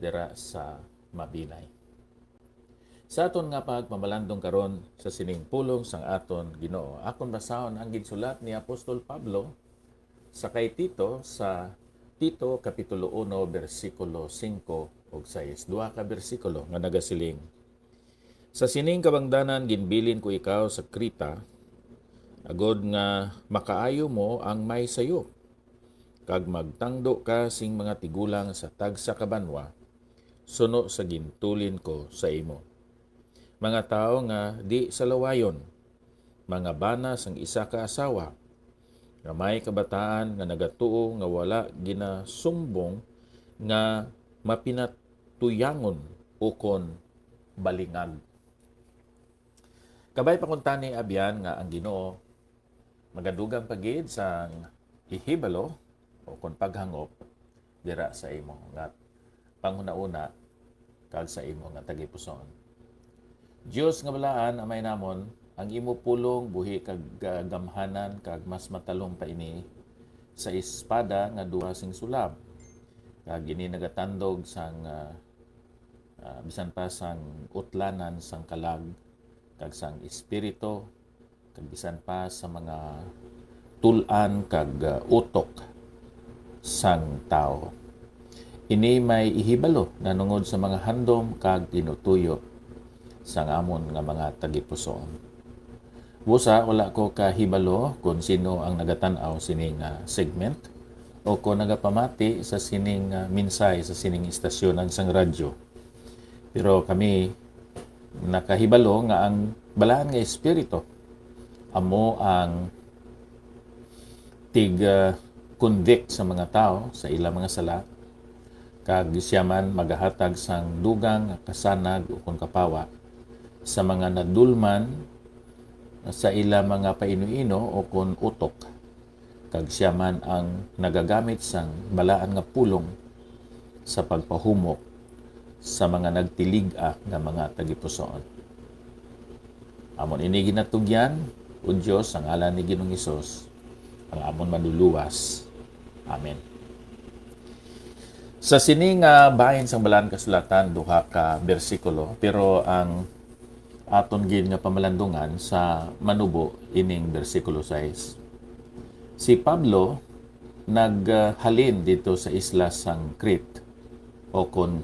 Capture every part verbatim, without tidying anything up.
dira sa Mabinay. Sa aton nga pagpamalandong karon sa sining pulong sang aton Ginoo, akon basahon ang ginsulat ni Apostol Pablo sa kay Tito, sa Tito Kapitulo uno, bersikulo singko ug sais, duha ka bersikulo nga nagasiling, "Sa sining kabangdanan ginbilin ko ikaw sa Creta, agod nga makaayo mo ang may sayop, kag magtangdo ka sing mga tigulang sa tagsa ka banwa, suno sa gintulin ko sa imo. Mga tawo nga di salawayon, mga bana sang isa ka asawa, nga may kabataan nga nagatuo nga wala ginasumbong nga mapinatuyangon ukon balingag." Kabay pa kuntani, abyan, nga ang Ginoo magadugang pa gid sang ihibalo o kon paghangop dira sa imo nga panghunahuna kag sa imo nga tagipusoon. Dios nga balaan, Amay namon, ang imo pulong buhi kag, ah, gamhanan, kag mas matalom pa ini sa espada nga duha sing sulab, kag ini nagatandog sang, ah, ah, bisan pa sang utlanan sang kalag kag sang espiritu, kag bisan pa sa mga tul-an kag, ah, utok sang tawo. Ini may ihibalo nahanungod sa mga handom kag tinutuyo sang amon nga mga tagipusoon. Busa, wala ko kahibalo kon sino ang nagatan-aw sining, ah, segment o kon nagapamati sa sining, ah, mensahe sa sining istasyonan sang radyo. Pero kami nakahibalo nga ang Balaan nga Espiritu amo ang tig, ah, convict sa mga tawo sa ila mga sala, kag siya man magahatag sang dugang nga kasanag ukon kapawa sa mga nadulman sa ila mga paino-ino ukon utok, kag siya man ang nagagamit sang balaan nga pulong sa pagpahumok sa mga nagtilig-a nga mga tagipusoon. Amon ini ginatugyan, O Dios, sa ngalan ni Ginoong Hesus, ang amon Manluluwas. Amen. Sa sini nga bahin sang Balaan Kasulatan, duha ka bersikulo, pero ang aton gid nga pamalandungan sa manubo ining bersikulo sais. Si Pablo naghalin dito sa isla sang Crete, o kon,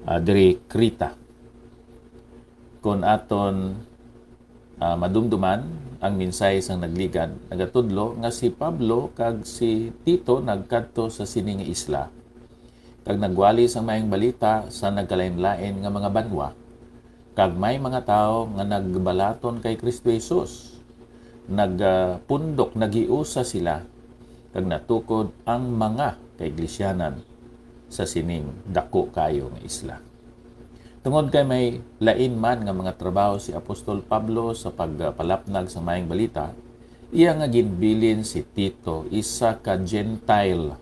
ah, diri Creta. Kon aton, ah, madumduman ang mensahe sang nagligad, nagatudlo nga si Pablo kag si Tito nagkadto sa sini nga isla, kag nagwali sang Maayong Balita sa nagkalainlain nga mga banwa, kag may mga tawo nga nagbalaton kay Cristo Jesus. Nagapundok, naghiusa sila, kag natukod ang mga kaiglesyanan sa sining daku kaayo nga isla. Tungod kay may lain man nga mga trabaho si Apostol Pablo sa pagpalapnag sa Maayong Balita, iya nga ginbilin si Tito, isa ka Gentile,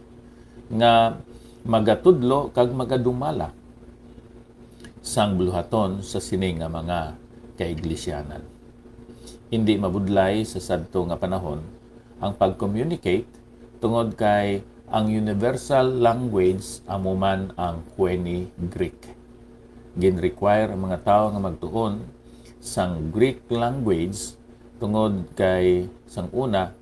nga magatudlo kag magadumala sang buluhaton sa sini nga mga kaiglesyanan. Hindi mabudlay sa sadto nga panahon ang pag-communicate, tungod kay ang universal language amo man ang Koine Greek. Gin-require ang mga tawo nga magtuon sang Greek language, tungod kay sang una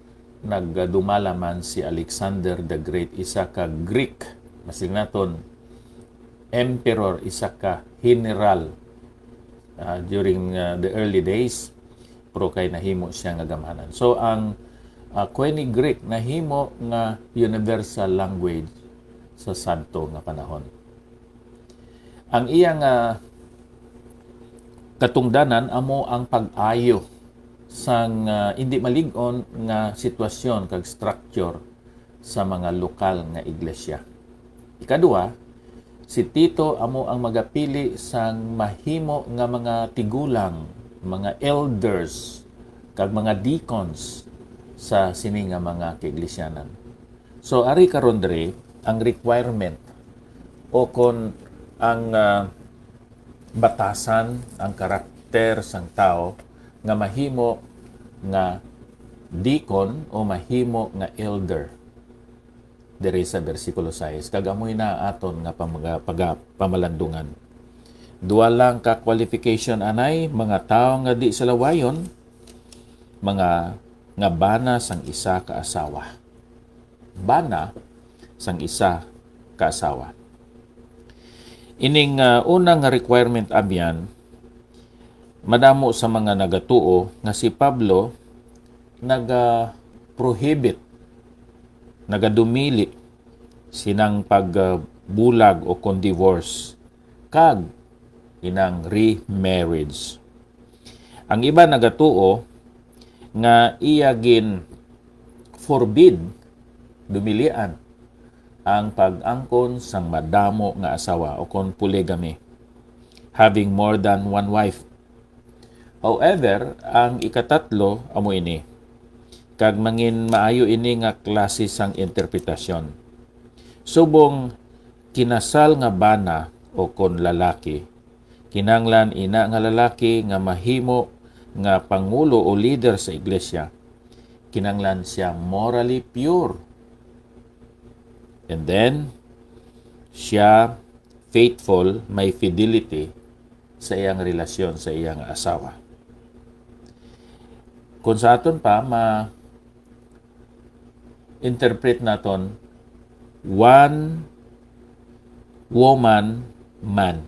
nagdumala man si Alexander the Great, isa ka Greek, masin naton, emperor, isa ka general, ah, during, ah, the early days, pero kay nahimo siya nga gamhanan. So, ang, ah, Koine Greek nahimo nga universal language sa sadto nga panahon. Ang iya nga katungdanan amo ang pag-ayo sang, ah, indi malig-on nga sitwasyon kag structure sa mga lokal nga iglesia. Ikadua, si Tito amo ang magapili sang mahimo nga mga tigulang, mga elders, kag mga deacons sa sini nga mga kaiglesyanan. So, ari karon diri ang requirement o kon ang, ah, batasan, ang karakter sang tawo nga mahimo nga deacon o mahimo nga elder. diri sa bersikulo sais, kag amoy na aton nga pamaga-, paga-, pamalandungan. Duha lang ka qualification anay, mga tawo nga di salawayon, mga nga bana sang isa ka asawa. Bana sang isa ka asawa. Ining, ah, una nga requirement, abyan, madamo sa mga nagatuo nga si Pablo naga-prohibit, nagadumili sinang pagbulag o kon divorce kag inang remarriage. Ang iban nagatuo nga iya gin forbid, dumilian, ang pag-angkon sang madamo nga asawa o kon polygamy, having more than one wife. However, ang ikatatlo amo ini, kag mangin maayo ini nga klase sang interpretasyon. Subong kinasal nga bana o kon lalaki, kinahanglan ina nga lalaki nga mahimo nga pangulo o leader sa iglesia, kinahanglan siya morally pure. And then, siya faithful, may fidelity sa iyang relasyon sa iyang asawa. Kung sa aton pa, ma-interpret naton, one woman man.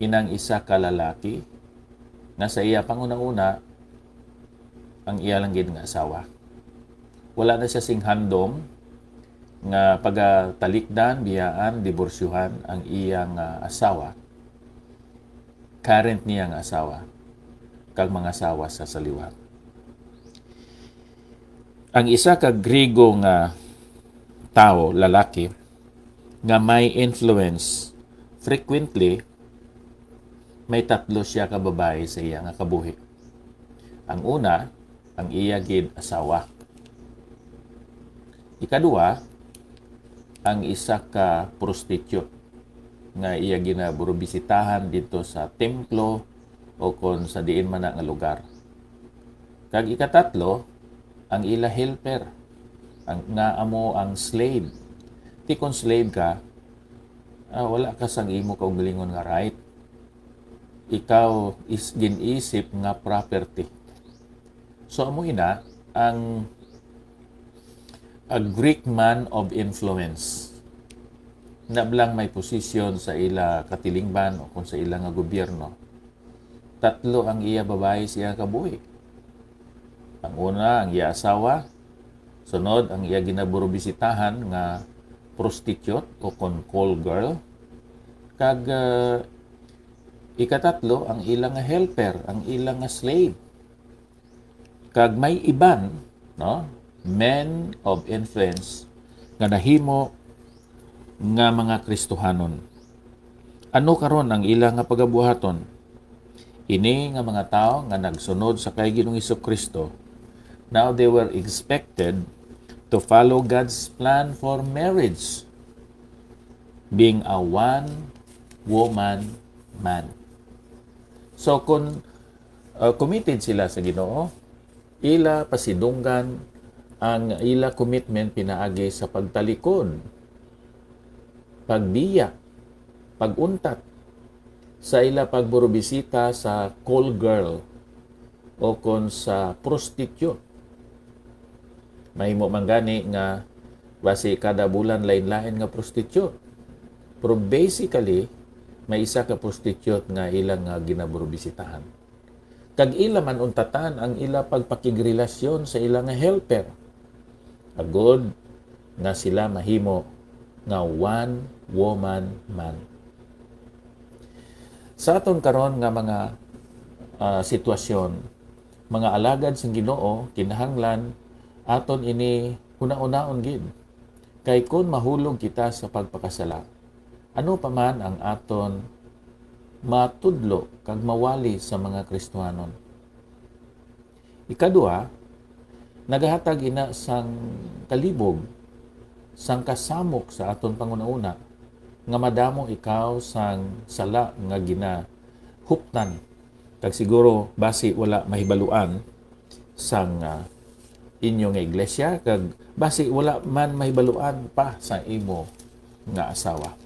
Inang isa ka lalaki nga sa iya panguna-una ang iya lang gid nga asawa. Wala na siya sing handom nga pagatalikdan, biyaan, diborsyuhan ang iyang, ah, asawa, current niya nga asawa, kag mga asawa sa saliwat. Ang isa ka Griego nga tawo, lalaki, nga may influence, frequently, may tatlo siya ka babayi sa iya nga kabuhi. Ang una, ang iya gid asawa. Ikaduha, ang isa ka prostitute nga iya ginaburobisitahan dito sa templo o kon sa diin man na nga lugar. Kag ikatatlo, ang ila helper, ang, nga amo ang slave. Ti kon slave ka, ah, wala ka sang imo kaugalingon nga right. Ikaw is gin-isip nga property. So, amo ina ang a Greek man of influence. Nablang may posisyon sa ila katilingban o kung sa ila nga gobyerno. Tatlo ang iya babayi sa iya kabuhi. Ang una, ang iya asawa. Sunod, ang iya ginaburobisitahan nga prostitute o kon call girl. Kag, ah, ikatatlo, ang ila nga helper, ang ila nga slave. Kag may iban, no, men of influence nga nahimo nga mga Kristohanon. Ano karon ang ila nga pagabuhaton? Ini nga mga tawo nga nagsunod sa kay Ginoong Jesu-Cristo, now they were expected to follow God's plan for marriage, being a one woman man. So, kung, uh, committed sila sa Ginoo, ila pasidunggan ang ila commitment pinaagi sa pagtalikod, pagbiya, pag-untat, sa ila pagburobisita sa call girl o kon sa prostitute. Mahimo man gani nga basi kada bulan lain-lain nga prostitute. Pero basically, may isa ka prostitute nga ilang nga ginaburobisitahan. Kag ila man untatan ang ila pagpakigrelasyon sa ila nga helper, agod nga sila mahimo nga one woman man. Sa aton karon nga mga, ah, sitwasyon, mga alagad sang Ginoo, kinahanglan aton ini hunahunaon gid. Kay kon mahulog kita sa pagpakasala, ano pa man ang aton matudlo kag mawali sa mga Kristohanon? Ikaduha, nagahatag ina sang kalibog, sang kasamok sa aton panghunahuna, nga madamo ikaw sang sala nga ginahuptan, kag siguro basi wala mahibaluan sang, ah, inyo nga iglesia, kag basi wala man mahibaluan pa sa imo nga asawa.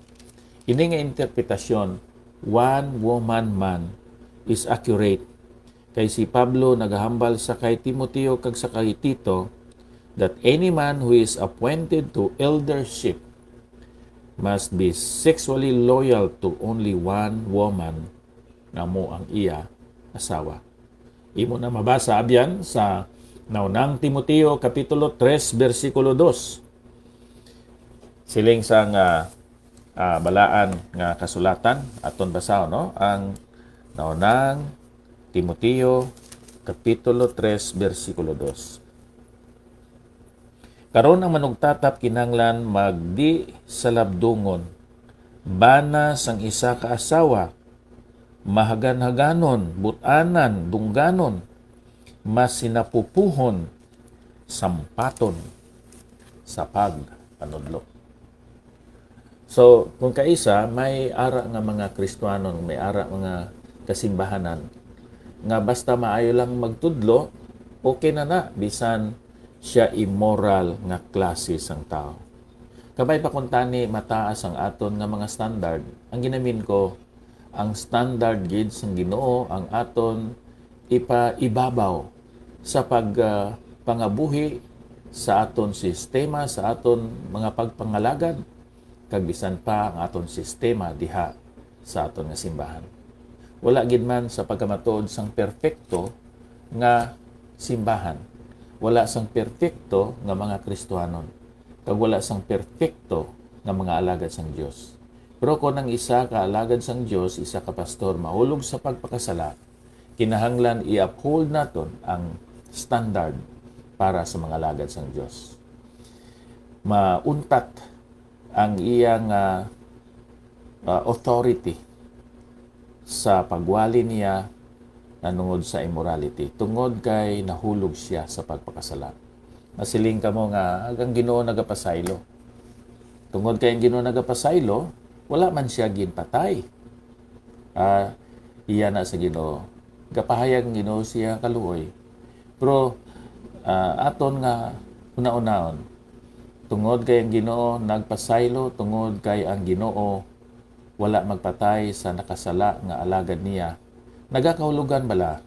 Ini nga interpretasyon, one woman man, is accurate, kay si Pablo nagahambal sa kay Timoteo kag sa kay Tito that any man who is appointed to eldership must be sexually loyal to only one woman, nga amo ang iya asawa. Imo na mabasa, abyan, sa Naunang Timoteo Kapitulo three, bersikulo two. Siling sang, ah, ah, balaan nga kasulatan, aton basahon, no? Ang Naunang Timoteo, Kapitulo three, bersikulo two. Karon ang manugtatap kinahanglan magdi sa labdungon, bana sang isa ka asawa, mahaganhaganon, but-anan, dungganon, masinapupuhon, sampaton sa pagpanudlo. So, kung kaisa, may ara nga mga Kristiyanon, may ara mga kasimbahanan, nga basta maayo lang magtudlo, okay na na, bisan siya immoral nga klase sang tawo. Kabay pa kung tani mataas ang aton nga mga standard, ang ginamin ko, ang standard gid sang Ginoo ang aton ipaibabaw sa pag, ah, pangabuhi sa aton sistema, sa aton mga pagpangalagad, kag bisan pa ang aton sistema diha sa aton nga simbahan. Wala gid man sa pagkamatuod sang perpekto nga simbahan. Wala sang perpekto nga mga Kristiyanon, kag wala sang perpekto nga mga alagad sang Dios. Pero kon ang isa ka alagad sang Dios, isa ka pastor, mahulog sa pagpakasala, kinahanglan i-uphold naton ang standard para sa mga alagad sang Dios. Mauntat ang iyang, ah, ah, authority sa pagwali niya nanungod sa immorality, tungod kay nahulog siya sa pagpakasala. Masiling kamo nga ang Ginoo nagapasaylo. Tungod kay ang Ginoo nagapasaylo, wala man siya ginpatay. Ah, iya na sa Ginoo. Gapahayag ang Ginoo siya kaluoy. Pero, ah, aton nga hunahunaon, tungod kay ang Ginoo nagpasaylo, tungod kay ang Ginoo wala magpatay sa nakasala nga alagad niya, nagakahulugan bala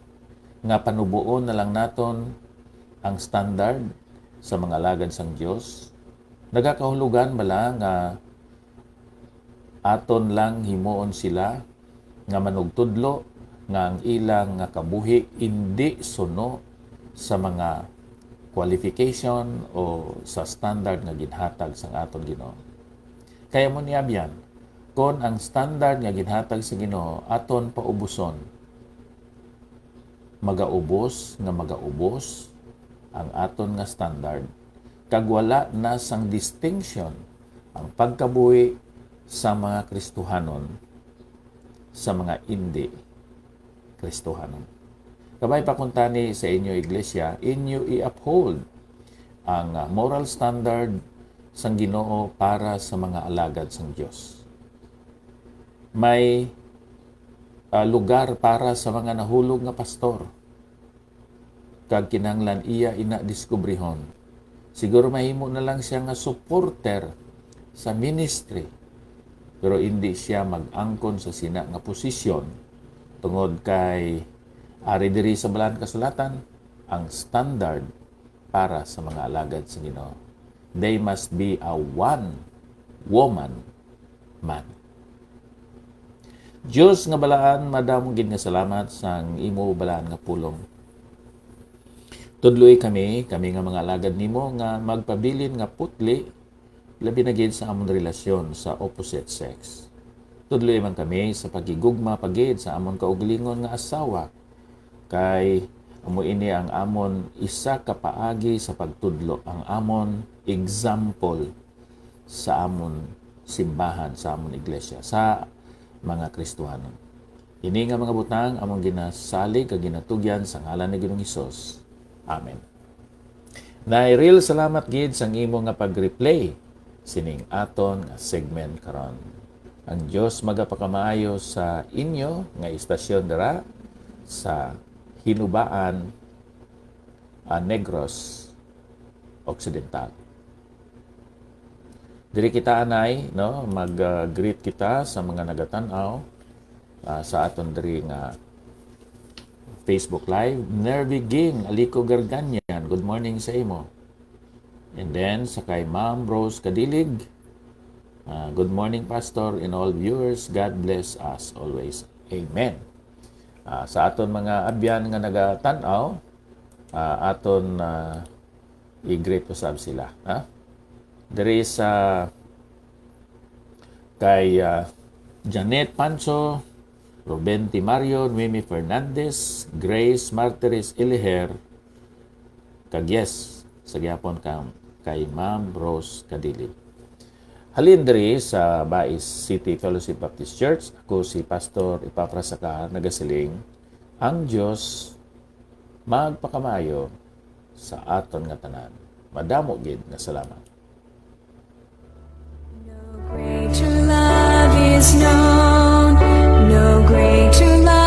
nga panuboon na lang naton ang standard sa mga alagad sang Dios? Nagakahulugan bala nga aton lang himuon sila nga manugtudlo nga ang ilang nga kabuhi indi suno sa mga qualification o sa standard nga ginhatag sang aton Ginoo? Kay amo ni, abyan, kon ang standard nga ginhatag sa Ginoo aton paubuson, magaubos nga magaubos ang aton nga standard, kag wala na sang distinction ang pagkabuhi sa mga Kristohanon sa mga indi Kristohanon. Kabay pa kuntani sa inyo iglesia, inyo i-uphold ang, ah, moral standard sang Ginoo para sa mga alagad sang Dios. May, ah, lugar para sa mga nahulog nga pastor, kag kinahanglan iya ina diskubrihon. Siguro mahimo na lang siya nga supporter sa ministry, pero indi siya mag-angkon sa sina nga posisyon, tungod kay ari diri sa Balaan Kasulatan ang standard para sa mga alagad sa Ginoo. They must be a one woman man. Dios nga balaan, madamo gid nga salamat sang imo balaan nga pulong. Tudloi kami, kami nga mga alagad nimo, nga magpabilin nga putli, labi na gid sa amon relasyon sa opposite sex. Tudloi man kami sa paghigugma pa gid sa amon kaugalingon nga asawa, kay amo ini ang amon isa ka paagi sa pagtudlo, ang amon example sa amon simbahan, sa amon iglesia, sa mga Kristohanon. Ini nga mga butang among ginasalig kag ginatugyan sa ngalan ni Ginoong Hesus. Amen. Nay Ril, salamat gid sang imo nga pag-replay sining aton nga segment karon. Ang Dios magapakamaayo sa inyo nga istasyon dira sa Hinubaan, ah, Negros, Occidental. Diri kita, anay, no, mag-greet kita sa mga nagatan-aw, ah, sa aton diri nga Facebook Live. Nervy Ging, Alico Garganian, good morning sa imo. And then, sa kay Ma'am Rose Kadilig, ah, "Good morning, Pastor, and all viewers. God bless us always. Amen." Ah, sa aton mga abyan nga nagatan-aw, ah, aton, ah, i-greet usab sila, ha? Diri sa kay, ah, Janet Panso, Ruben Timario, Noemi Fernandez, Grace Martires Iliher, kag yes, sa gihapon ka, kay Ma'am Rose Kadilig. Halin diri sa Bais City Fellowship Baptist Church, ako si Pastor Epafras Acar, nagasiling, ang Dios magpakamaayo sa aton nga tanan. Madamo gid nga salamat.